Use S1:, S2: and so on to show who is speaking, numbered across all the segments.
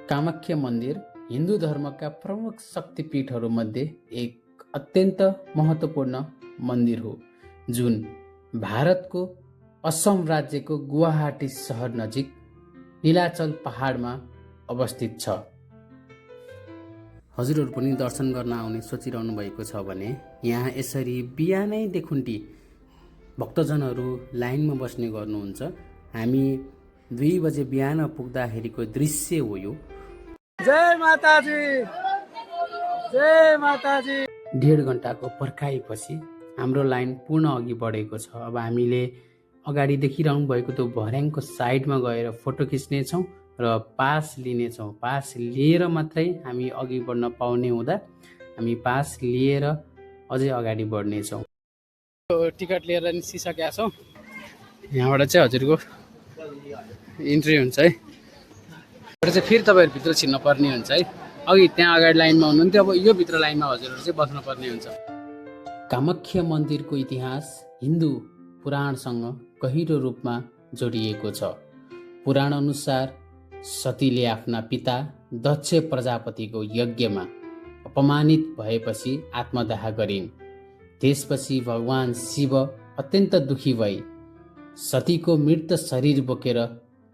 S1: कामाख्या मन्दिर हिन्दू धर्मका प्रमुख शक्तिपीठहरूमध्ये एक अत्यन्त महत्त्वपूर्ण मन्दिर हो, जुन भारतको असम राज्यको गुवाहाटी सहर नजिक नीलाचल पहाडमा अवस्थित छ। हजुरहरू पनि दर्शन गर्न आउने सोचिरहनु भएको छ भने यहाँ यसरी बिहानैदेखि भक्तजनहरू लाइनमा बस्ने गर्नुहुन्छ। हामी 2 बजे बिहान पुग्दाखेरिको दृश्य हो यो।
S2: जय माताजी, जय माताजी।
S1: 1.5 घण्टाको पर्खाइपछि हाम्रो लाइन पूर्ण अघि बढेको छ। अब हामीले अगाडि देखिरहनु भएको त्यो भर्याङको साइडमा गएर फोटो खिच्नेछौँ र पास लिनेछौँ। पास लिएर मात्रै हामी अघि बढ्न पाउने हुँदा हामी पास लिएर अझै अगाडि बढ्नेछौँ। टिकट लिएर निस्किसकेका छौँ। यहाँबाट चाहिँ हजुरको इन्ट्री हुन्छ है। चाहिँ फेरि तपाईँहरू भित्र छिर्न पर्ने हुन्छ है। अघि त्यहाँ अगाडि लाइनमा हुनुहुन्थ्यो, अब यो भित्र लाइनमा हजुरहरू चाहिँ बस्न पर्ने हुन्छ। कामाख्या मन्दिरको इतिहास हिन्दू पुराणसँग गहिरो रूपमा जोडिएको छ। पुराण अनुसार सतीले आफ्ना पिता दक्ष प्रजापतिको यज्ञमा अपमानित भएपछि आत्मदाह गरिन्। त्यसपछि भगवान शिव अत्यन्त दुखी भई सतीको मृत शरीर बोकेर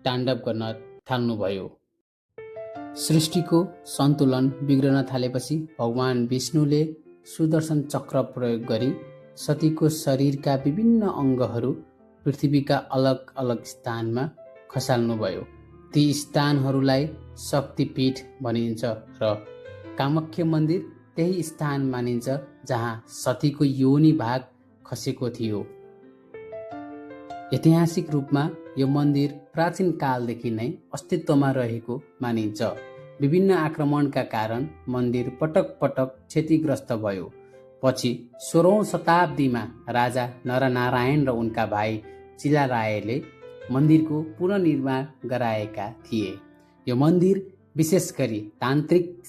S1: ताण्डव गर्न थाल्नुभयो। सृष्टिको सन्तुलन बिग्रन थालेपछि भगवान विष्णुले सुदर्शन चक्र प्रयोग गरी सतीको शरीरका विभिन्न अङ्गहरू पृथ्वीका अलग अलग स्थानमा खसाल्नुभयो। ती स्थानहरूलाई शक्तिपीठ भनिन्छ र कामाख्या मन्दिर त्यही स्थान मानिन्छ जहाँ सतीको योनि भाग खसेको थियो। ऐतिहासिक रूपमा यो मन्दिर प्राचीन कालदेखि नै अस्तित्वमा रहेको मानिन्छ। विभिन्न आक्रमणका कारण मन्दिर पटक पटक क्षतिग्रस्त भयो। पछि 16औं शताब्दीमा राजा नरनारायण र उनका भाइ चिलारायले मन्दिरको पुनर्निर्माण गराएका थिए। यो मन्दिर विशेष गरी तान्त्रिक